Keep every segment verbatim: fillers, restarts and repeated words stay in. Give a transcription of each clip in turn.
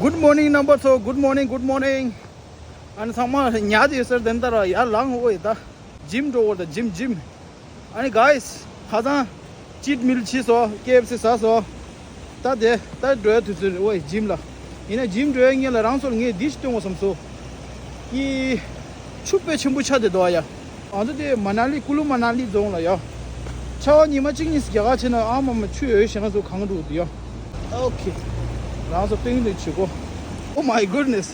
Good morning རྣམ་པ་ཚོ། Good morning, good morning. ཨ་ནི་ཚང་མ་ཉལ་ཏེ་ཡོད་ས་རེད། དེ་འདྲ་ར་ཡར་ལངས། འོ་ཡ་ད་gym འགྲོ་བར་ད། Gym, gym. ཨ་ནི་guys, ཁ་སང་cheat meal བྱས་སོང་། K F C ཟ་སོང་། ད་དེ་ད་འགྲོ་ཡ་དུས་ཚོད་རེད། འོ་ཡ་gym ལ། ཡིན་ན་gym འགྲོ་ཡ་སྔོན་ལ་རང་ཚོར་ངས་འདི་ཞིག་སྟོན་དགོས་བསམ་སོང་། ཀྱི་ཆུ་དཔེ་ཆེན་པོ་ཆགས་བསྡད་འདུག་ཡ། ང་ཚོ་དེ་མ་ན་ལི། ཀུ་ལུ་མ་ན་ལི་རྫོང་ལ་ཡ། ཆར་པ་ཉི་མ་གཅིག་གཉིས་རྒྱག་ག་བྱས་ན་ཨ་མ་མ་ཆུ་ཡོད་ཞེ་ན་ཚོ་གང་འགྲོ་འདུག་ཡ། ཨོ་ཁེ། རང་ཚོ་སྟོན་གྱི་འདུག་བྱེད་སྒོ། Oh my goodness.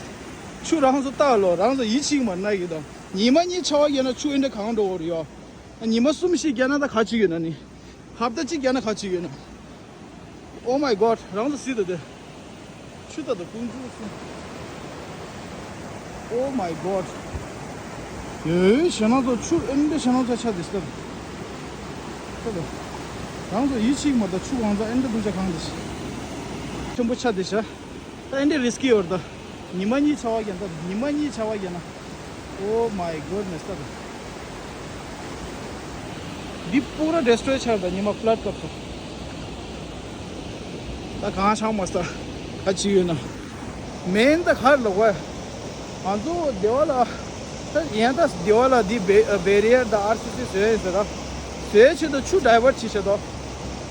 ཆུ་རང་ཚོ་ལྟ་ལོ། རང་ཚོ་ཡིད་ཆེས་མ་ན་གི་དང་། ཉི་མ་གཉིས་ཆར་པ་བརྒྱབ་ན་ཆུ་ཨེ་འདྲ་གང་འགྲོ་འོ་རེད་ཡ། ཉི་མ་གསུམ་བཞི་བརྒྱབ་ན་ད་ག་ཅིག་ཡོད་ན་ནི། ཧབ་ཏ་གཅིག་བརྒྱབ་ན་ག་ཅིག་ཡོད་ན། Oh my God. རང་ཚོ་གཟིགས་དང་དེ། ཆུ་ད་ད་ཀུང་ཀུང་སུ། Oh my God. ཡོའི་ཞེ་ན་ཚོ་ཆུ་ཨེ་འདྲ་ཞེ་ན་ཚོ་ཆགས་བསྡད་ཤག་ད། ད་ད། རང་ཚོ་ཡིད་ཆེས་མ་ད། ཆུ་གང་ཚ་ཨེ་འདྲ་འདུག་ཆ་གང་དེ་ཤག་ཆེན་པོ་ཆགས་བསྡད་ཤག་ད་ཨེ་འདྲ་རིས་ཀི་ཡོད་ད། ཉི་མ་གཉིས་ཆར་པ་བརྒྱབ་ན། ད་ཉི་མ་གཉིས་ཆར་པ་བརྒྱབ་ན། Oh my goodness. ད་ད། འདི་པུ་ར་ཌེ་སི་ཊོ་རོའི་ཆགས་ད་ཉི་མ་ཕི་ལཌ་སྐབས་སུ། ད་གང་ཆགས་མ་ས། ག་ཅི་ཡོད་ན། མེན་ད་ག་རེ་ལབ་དགོས། ང་ཚོ་སྡེ་བ་ལ། ད་ཡན་ད་སྡེ་བ་ལ་འདི་བེ་བེ་རི་ཡར་དང་ཨར་སི་སི་བཟོས་ཡིན་ཟེར་ད། བཟོས་ཆེད་དུ་ཆུ་ཌའི་ཝར་བྱེད་བྱེད་དོ།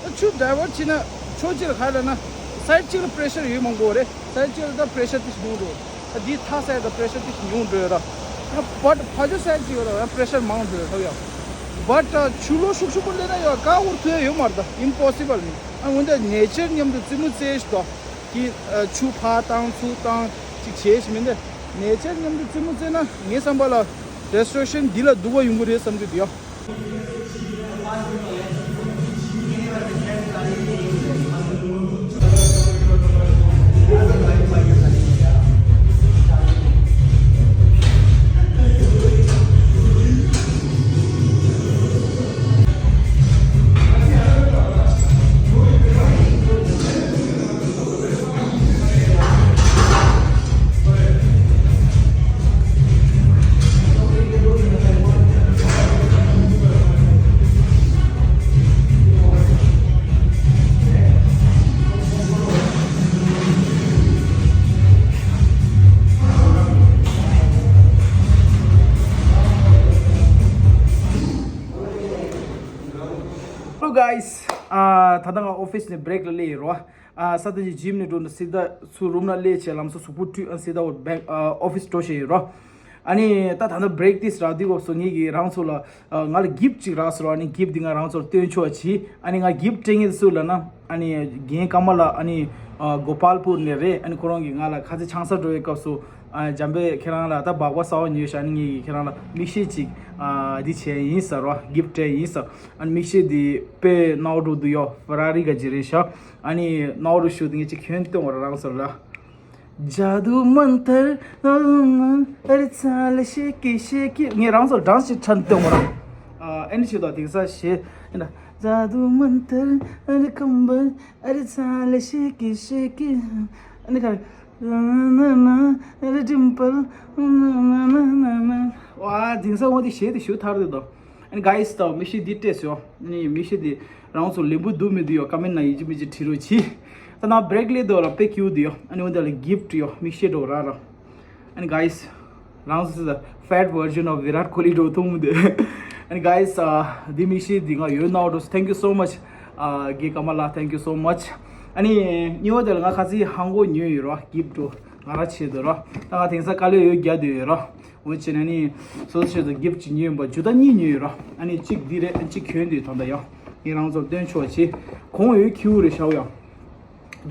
ད་ཆུ་ཌའི་ཝར་བྱེད་ན་ཕྱོགས་གཅིག་ལ་ག་རེ་ལབ་ན། སའིཌ་གཅིག་ལ་པི་རེ་ཤར་ཡོད་མང་པོ་རེད། སའིཌ་གཅིག་ལ་ད་པི་རེ་ཤར་ཏིས་ཉུང་འགྲོ། ད་འདི་མཐའ་སའིཌ་ད་པི་རེ་ཤར་ཏིས་ཉུང་འགྲོ་ཡོད་ར། ད་བཊ་ཕ་ཇོ་སའིཌ་གཅིག་ཡོད་ར་ཡང་པི་རེ་ཤར་མང་འགྲོ་ཡོད་ཐོབ་ཡ། བཊ་ཆུ་ལོག་ཤུགས་ཤུགས་པོ་སླེབས་ན་ཡང་བཀག་འགོག་ཐུབ་ཡ་ཡོད་མ་རེད། ད་ཨིམ་པོ་སི་བལ་ནི། ཨ་འོན་ཏེ་ནེ་ཅར་མཉམ་དུ་རྩེད་མོ་རྩེ་ཞིག་དོ། ཀྱི་ཨ་ཆུ་ཕར་བཏང་ཚུར་བཏང་ཅིག་བྱེད་ཞིག་མིན་ཏེ། ནེ་ཅར་མཉམ་དུ་རྩེད་མོ་རྩེ་ན་ངའི་བསམ་པ་ལ་རེ་སི་ཊོ་རེ་ཤན་འདི་ལ་སྡུག་པ་ཡོང་གི་རེད་བསམ་གྱི་འདུག་ཡ། Hello guys. ཨ་ད་ལྟ་ང་ཨོ་ཕི་སི་ནས་བྷི་རེག་ལ་སླེབས་ཡོད་རོ། ཨ་ས་ད་ཅིག་ཇིམ་ནས་འགྲོ་ནས་སི་ད་ཚུར་རུམ་ལ་སླེབས་བྱས་ལམ་སང་གཟུགས་པོ་བཀྲུས། ཨ་སི་ད་འོ་བྷེག་ཨ་ཨོ་ཕི་སི་འགྲོ་བྱས་ཡོད་རོ། ཨ་ནི་ད་ད་ལྟ་བྷི་རེག་ཏིས་རག་དུས་སྐབས་སུ་ངེད་ཀྱིས་རང་ཚོ་ལ་ཨ་ང་ལ་གིཕ་ཊི་ཅིག་རག་སོང་རོ། ཨ་ནི་གིཕ་ཊི་འདི་ང་རང་ཚོར་སྟོན་ཆོག་བྱས། ཨ་ནི་ང་གིཕ་ཊི་སྤྲད་མཁན་སུ་ལབ་ན། ཨ་ནི་རྒན་ཀརྨ་ལགས། ཨ་ནི་ཨ་གོ་པལ་པུར་ནས་རེད། ཨ་ནི་ཁོ་རང་གིས་ང་ལ་ཁ་ཚེ་ཆང་ས་འགྲོ་བའི་སྐབས་སུ། ཨ་འཇམ་དཔལ་ཁྱེད་རང་ལ་ད་སྦག་སྦག་གསར་པ་ཉོས་ཤག་ཨ་ནི་ངེད་ཀྱིས་ཁྱེད་རང་ལ་མིག་ཤེལ་ཅིག་ཨ་འདི་བྱས་ཡིན་ཟེར་རོ། གིཕ་ཊི་སྤྲད་ཡིན་ཟེར། ཨ་ནི་མིག་ཤེལ་འདི་དཔེ་ནོར་འགྲོ་འདུག་ཡོ། ཧྥེ་ར་རི་ག་ཅིག་རེད་ཤག་ཨ་ནི་ནོར་འགྲོ་ཞུ་དེ་ངས་ཅིག་གྱོན་སྟོན་བ་རང་ཚོར་ལ། ཇ་དུ་མན་ཏར་ཨ་རི་ཚ་ལ་ཤེ་ཀི་ཤེ་ཀི། ངས་རང་ཚོར་སྒྲ་ཅིག་ཁྲལ་སྟོན་བ་རང་། ཨ་ཨེ་འདྲ་བྱེད་དོ། དེང་སང་ཞེས་ཨེ་འདྲ། ཇ་དུ་མན་ཏར་ཨ་རི་ཁམ་བར་ཨ་རི་ཚ་ལ་ཤེ་ཀི་ཤེ་ཀི། ཨ་ནི་ག་རེ། ན་ན་ན་ཨ་རི་ཌིམ་པལ་ན་ན་ན་ན་ན། ཝ། དེང་སང་འོ་དེ་གཞས་དེ་ཞུ་ཐར་དེ་དོ། ཨ་ནི་གྷའི་སི་ད་མིག་ཤེལ་འདི་སྤྲད་སོང་། ཨ་ནི་མིག་ཤེལ་འདི་རང་ཚོ་ལེན་པོ་འདུག་མི་འདུག་ཡོ། ཀོ་མེན་ཊི་ནང་ཡིན་གཅིག་མིན་གཅིག་བྲིས་རོགས་གྱིས། ད་ནང་བྷི་རེག་སླེབས་དུས་ལ་དཔེ་ཀིའུཊ་འདུག་ཡོ། ཨ་ནི་འོ་དེ་ལ་གིཕ་ཊི་ཡོ། མིག་ཤེལ་འགྲོ་ར་ར། ཨ་ནི་གྷའི་སི། རང་ཚོ་ཟེར་ད་fat version of Virat Kohli འགྲོ་མཐོང་མི་འདུག་ཨ་ནི་གྷའི་སི། ཨ་འདི་མིག་ཤེལ་འདི་ང་ཡོད་ནོ་འགྲོ། Thank you so much. ཨ་རྒན་ཀརྨ་ལགས། Thank you so much. ཨ་ནི་གཉིས་པ་དེ་ལ་ང་ཁ་ཚིག་ཧང་གོ་ཉོས་ཡོད་རོ། གིཕ་ཊི་འགྲོ་ང་ར་ཆེད་དུ་རོ། ད་ང་དེང་སང་དཀའ་ལས་ཡོད་རྒྱག་དུས་ཡོད་རོ། འོ་བྱས་ན་ནི་སོ་སོ་ཆེད་དུ་གིཕ་ཊི་ཅིག་ཉོས་ཡིན་པ། ཇུ་ཏ་གཉིས་ཉོས་ཡོད་ར། ཨ་ནི་གཅིག་འདི་རེད། ཨ་གཅིག་གྱོན་དུས་ད་ལྟ་ཡང་ངས་རང་ཚོར་སྟོན་ཆོག་བྱས། གོང་འོད་ཁྱེའུ་རེད་ཤག་ཡང་།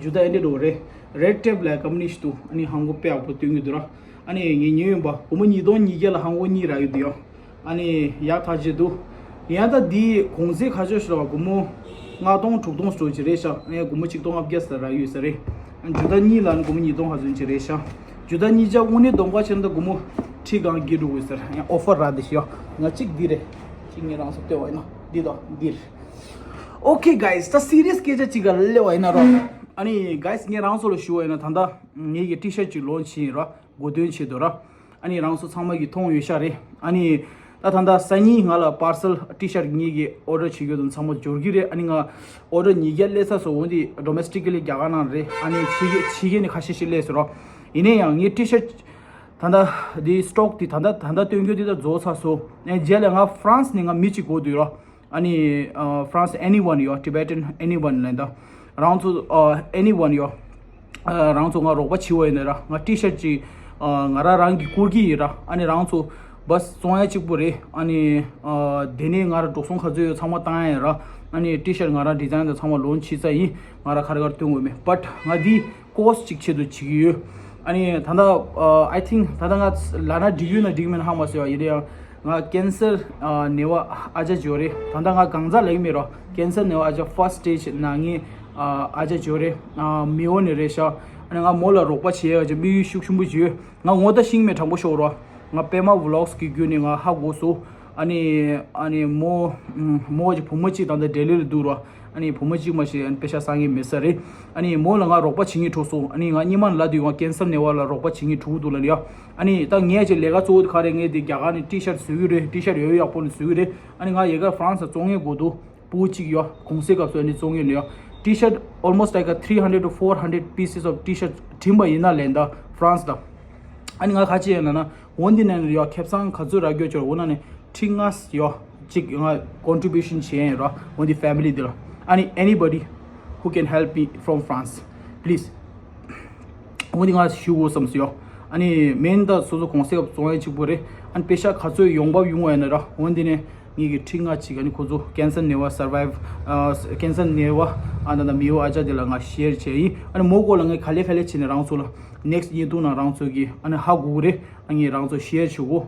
ཇུ་ཏ་ཨེ་འདྲ་འགྲོ་རེད། རེཌ་ཊེབ་ལ་ཀམ་པ་ནི་ཞིག་འདུག་ཨ་ནི་ཧང་གོ་དཔེ་ཡག་པོ་སྟོན་གྱི་འདུག་ར། ཨ་ནི་ངས་ཉོས་ཡིན་པ། སྒོར་མོ་ཉིས་སྟོང་ཉིས་བརྒྱ་ལ་ཧང་གོ་གཉིས་རག་གི་འདུག་ཡང་། ཨ་ནི་ཡག་ཐག་ཆོད་འདུག་ཡང་ད་འདི་གོང་ཚད་ག་ཚོད་ཞིག་རེད་པ། སྒོར་མོ་ལྔ་སྟོང་དྲུག་སྟོང་ཞིག་འགྲོ་གི་རེད་ཤག་ཨ་ནི་སྒོར་མོ་གཅིག་སྟོང་ལྔ་བརྒྱ་ཙམ་རག་ཡོད་ས་རེད། ཨ་ནི་ཇུ་ཏ་གཉིས་ལ་ནི་སྒོར་མོ་ཉིས་སྟོང་ག་ཚོད་ཅིག་རེད་ཤག་ཇུ་ཏ་གཉིས་ཆ་དངོས་གནས་སྡོམ་པ་བྱས་ན་ད་སྒོར་མོ་ཁྲི་གང་བརྒལ་འགྲོ་གི་ཡོད་ས་རེད། ཡང་ཨོ་ཕར་རག་འདི་ཞིག་ཡོད། ང་གཅིག་འདི་རེད། གཅིག་ངས་རང་ཚོར་སྟོན་པ་ཡིན་ན་འདི་དང་འདིར། Okay guys, ད་སི་རི་ཡས་སྐད་ཆ་གཅིག་ག་སླེབས་པ་ཡིན་ན་རོ། ཨ་ནི་guys, ངས་རང་ཚོ་ལ་ཞུ་བ་ཡིན་ན་ད་ལྟ་ངེད་ཀྱི་ཊི་ཤར་ཊི་ཅིག་ལོན་ཆི་ཡིན་རོ། གོ་སྟོན་ཆེད་དུ་ར། ཨ་ནི་རང་ཚོ་ཚང་མ་གིས་མཐོང་ཡོད་ཤག་རེད། ཨ་ནི་ ད་ད་ལྟ་སང་ཉིན་ང་ལ་པར་སལ་ཊི་ཤར་གཉིས་ཀྱི་ཨོ་ཌར་བྱེད་རྒྱུ་དང་ཚང་མ་འབྱོར་གྱི་རེད། ཨ་ནི་ང་ཨོ་ཌར་ཉིས་བརྒྱ་སླེབས་ཚར་སོང་། འོན་ཏེ་ཌོ་མེ་སི་ཊིག་ལི་རྒྱ་གར་ནང་རེད། ཨ་ནི་ཕྱི་རྒྱལ་ཕྱི་རྒྱལ་ནས་ཁ་ཤས་ཤིག་སླེབས་སོང་རོ། ཡིན་ན་ཡང་ངའི་ཊི་ཤར་ད་ལྟ་འདི་སི་ཊོག་འདི་ད་ལྟ་ད་ལྟ་སྟོན་རྒྱུ་འདི་ད་རྫོགས་ཚར་སོང་། ཨ་ནི་རྗེས་ལ་ང་ཧྥ་རན་སི་ནས་ང་མི་གཅིག་དགོས་འདུག་རོ། ཨ་ནི་ཨ་ཧྥ་རན་སི་ཨེ་ནི་ཝན་ཡོད། ཊི་བེ་ཊན་ཨེ་ནི་ཝན་ལབ་ད། རང་ཚོ་ཨ་ཨེ་ནི་ཝན་ཡོད། ཨ་རང་ཚོ་ང་རོགས་པ་བྱེད་འོས་ཡིན་ན་ར། ང་ཊི་ཤར་ཅིག་ཨ་ང་རང་རང་གིས་བསྐུར་གྱི་ཡིན་ར། ཨ་ནི་རང་ཚོ་བས་བཙོང་ཡ་གཅིག་པུ་རེད། ཨ་ནི་ཨ་དེ་ནས་ང་ར་འགྲོ་སོང་ག་ཚོད་ཡོད་ཚང་མ་བཏང་ཡ་ཡིན་ར། ཨ་ནི་ཊི་ཤར་ང་རང་ཌི་ཛའིན་དང་ཚང་མ་ལོན་ཆི་ས་ཡིན། ང་ར་ཁ་ར་ཁར་སྟོན་འོས་མེད། བཊ་ང་འདི་ཀོ་སི་ཊི་ཅིག་ཆེད་དུ་བྱེད་ཀྱི་ཡོད། ཨ་ནི་ད་ལྟ་ཨ་I think ད་ལྟ་ང་ལབ་ན་འགྲིག་ཡོད་ན་འགྲིག་མེད་ན་ཧ་མ་སོ་ཡ། ཡིན་ན་ཡང་ང་ཀེན་སར་ཨ་ནད་པ་ཨ་ཅག་ཅིག་ཡོད་རེད། ད་ལྟ་ང་གང་ཟག་ལབ་ཀྱི་མེད་རོ། ཀེན་སར་ནད་པ་ཨ་ཅག་ཕར་སི་ཊི་སི་ཊེ་ཇི་ནང་ངའི་ཨ་ཨ་ཅག་ཅིག་ཡོད་རེད། ཨ་མེ་ཡོ་ནས་རེད་ཤག་ཨ་ནི་ང་མོ་ལ་རོགས་པ་བྱེད་ཡ་ཅིག་དམིགས་ཡུལ་ཤུགས་ཆེན་པོ་ཅིག་ཡོད། ང་ངོ་ད་ཤེས་ཀྱི་མེད། དྲང་པོ་ཤོད་རོ། ང་པད་མ་ཝི་ལོག་སི་གི་བརྒྱུད་ནས་ང་ཧ་གོ་སོང་། ཨ་ནི་ཨ་ནི་མོ་མོ་གི་བུ་མོ་གཅིག་ད་ལྟ་ལྡི་ལི་ལ་འདུག་རོ། ཨ་ནི་བུ་མོ་གཅིག་མ་ཞིག་ཨ་ནི་པེ་ཤ་བསགས་མཁན་མེད་ས་རེད། ཨ་ནི་མོ་ལ་ང་རོགས་པ་བྱེད་མཁན་འགྲོ་སོང་། ཨ་ནི་ང་སྔོན་མ་ལབ་དུས་ང་ཀེན་སར་ནད་པ་ལ་རོགས་པ་བྱེད་མཁན་འགྲོ་གི་འདུག་ལབ་ནི་ཡ། ཨ་ནི་ད་ངས་ཅིག་ལས་ཀ་གཙོ་བོ་དེ་ག་རེ། ངས་དེ་རྒྱ་གར་ནས་ཊི་ཤར་བཟོ་གི་རེད། ཊི་ཤར་ཡོད་ཡག་པོ་ནས་བཟོ་གི་རེད། ཨ་ནི་ང་ཡ་གར་ཧྥ་རན་སི་ལ་བཙོང་མཁན་དགོས་འདུག་ཕྲུ་གུ་གཅིག་ཡོད། གུང་སེང་སྐབས་སུ་ཨ་ནི་བཙོང་མཁན་ཡོད། ཊི་ཤར་almost like a three hundred to four hundred pieces of T-shirt བྲིས་པ་ཡིན་ན་ལན་ད་ཧྥ་རན་སི་ད། ཨ་ནི་ང་ག་ཅི་ཡིན་ལབ་ན། འོ་འདི་ནས་ཡོད་ཁེ་བཟང་ག་ཚོད་རག་རྒྱུ་ཅོར་འོ་ན་ནི་ཁྲི་ལྔ་ཡོད་ཅིག་ང་ཀོན་ཊི་བིའུ་ཤན་བྱེད་ཡིན་ར། འོ་འདི་ཕེ་མི་ལི་འདི་ལ། ཨ་ནི་anybody who can help me from France, please. འོ་འདི་ང་ཞུ་དགོས་བསམ་སོང་ཡོད། ཨ་ནི་མེན་ད་སོ་སོ་གུང་སེང་སྐབས་བཙོང་ཡ་གཅིག་པུ་རེད། ཨ་ནི་པེ་ཤ་ག་ཚོད་ཡོང་འབབ་ཡོང་བ་ཡིན་ན་ར། འོ་འདི་ནས་ངེད་ཀྱི་ཁྲི་ལྔ་ཅིག་ཨ་ནི་ཁོ་ཚོ་ཀེན་སར་ནད་པ་སར་བའིབ་ཨ་ཀེན་སར་ནད་པ་ཨ་ད་ད་མེ་ཡོ་ཨ་ཅག་དེ་ལ་ང་ཤེར་བྱས་ཡིན། ཨ་ནི་མོ་སྐོར་ལ་ངས་ག་ལེ་ག་ལེ་བྱས་ནས་རང་ཚོ་ལ་ནེག་སི་ཊི་བརྙན་ཐུང་ནང་རང་ཚོ་གི་ཨ་ནི་ཧ་གོ་གི་རེད། ཨ་ངས་རང་ཚོ་ཤེར་བྱེད་དགོས།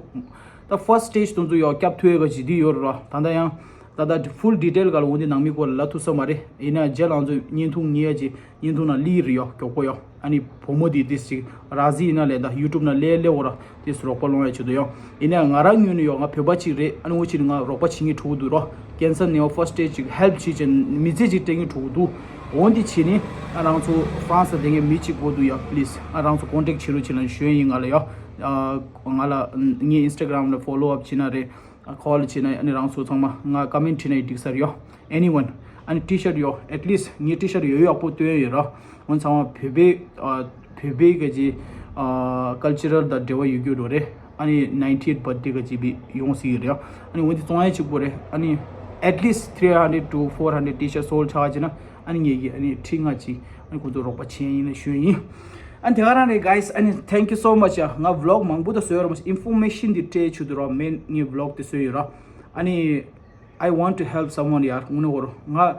ད་ཕར་སི་ཊི་སི་ཊེ་ཇི་དེ་ཚོ་ཡོད་སྐྱབས་ཐུབ་ཡས་ག་ཅིག་འདི་ཡོད་རེད་ར། ད་ལྟ་ཡང་ད་ལྟ་ཕུལ་ཌི་ཊེལ་ག་ལ་འོ་འདི་ནང་མི་སྐོར་ལ་ལབ་ཐུབ་ས་མ་རེད། ཡིན་ན་རྗེས་ལ་ང་ཚོ་བརྙན་ཐུང་ཉེ་ཡ་ཅིག་བརྙན་ཐུང་ནང་སླེབས་ཀྱི་རེད་ཡ། མགྱོགས་པོ་ཡ། ཨ་ནི་བུ་མོ་འདི་ཏིས་ཅིག་ར་ཟི་ཡིན་ན་ལས་ད་ཡུ་ཊུབ་ནང་སླེབས་སླེབས་འོ་ར། ཏིས་རོགས་པ་སློང་ཡ་བྱེད་དུ་ཡོང་། ཡིན་ན་ཡང་ང་རང་ངོས་ནས་ཡོད་ང་བོད་པ་ཅིག་རེད། ཨ་ནི་འོ་ཅིག་ནི་ང་རོགས་པ་བྱེད་མཁན་ཕྲུ་གུ་འདུག་རོ། ཀེན་སར་ནད་པ་ཕར་སི་ཊི་སི་ཊེ་ཇི་ཅིག་ཧེལ་པ་བྱེད་ཅན་མི་ཚེ་ཅིག་སྤྲད་མཁན་ཕྲུ་གུ་འདུག་འོ་འདི་བྱེད་ནི་ཨ་རང་ཚོ་ཧྥ་རན་སི་དེ་ངའི་མི་གཅིག་དགོས་འདུག་ཡ། པི་ལི་སི་ཨ་རང་ཚོ་ཀོན་ཊེག་བྱེད་རོགས་བྱེད་ལ་ཞུ་ཡ་ཡིན། ང་ལ་ཡ་ཨ་ང་ལ་ངའི་ཨིན་སི་ཊ་གྷ་རམ་ལ་ཕོ་ལོ་ཨབ་བྱེད་ན་རེད། ཨ་ཁོལ་བྱེད་ན་ཨ་ནི་རང་ཚོ་ཚང་མ་ང་ཀོ་མེན་ཊི་བྲིས་ན་ཡི་འགྲིག་ས་རེད་ཡ། ཨེ་ནི་ཝན། ཨ་ནི་ཊི་ཤར་ཡོད། ཨེཊ་ལིསི་ཊི་ངའི་ཊི་ཤར་ཡོད་ཡག་པོ་སྟོན་ཡོད་ར། འོན་ཚང་མ་བོད་པའི་ཨ་བོད་པའི་ག་ཅི་ཨ་ཀལ་ཅར་དང་འབྲེལ་བ་ཡོད་རྒྱུ་རོ་རེད། ཨ་ནི་ནའིན་ཊི་ཨེཊ་བར་ཐི་ཌེ་ག་ཅི་བི་ཡོང་སྲིད་ཡོད་རེད། ཨ་ནི་འོན་ཏེ་བཙོང་ཡ་གཅིག་པོ་རེད། ཨ་ནི་at least three hundred to four hundred T-shirt sold ཆགས་ཀྱི་ན་ཨ་ནི་ངེད་ཀྱི་ཨ་ནི་ཁྲི་ལྔ་ཅིག་ཨ་ནི་ཁོང་ཚོ་རོགས་པ་བྱེད་ཡིན་ན་ཞུ་ཡིན། ཨ་ནི་དེ་ག་རང་རེད་guys། ཨ་ནི་thank you so much ཡ། ང་ཝི་ལོག་མང་པོ་ད་བཟོས་ཡོད་ར། མ་ཨིན་ཕོར་མེ་ཤན་འདི་སྤྲད་ཆུ་དུ་ར། མེན་ངའི་ཝི་ལོག་དེ་བཟོས་ཡོད་ར། ཨ་ནི་I want to help someone ཡ། དངོས་གནས་ཁོ་རང་ང་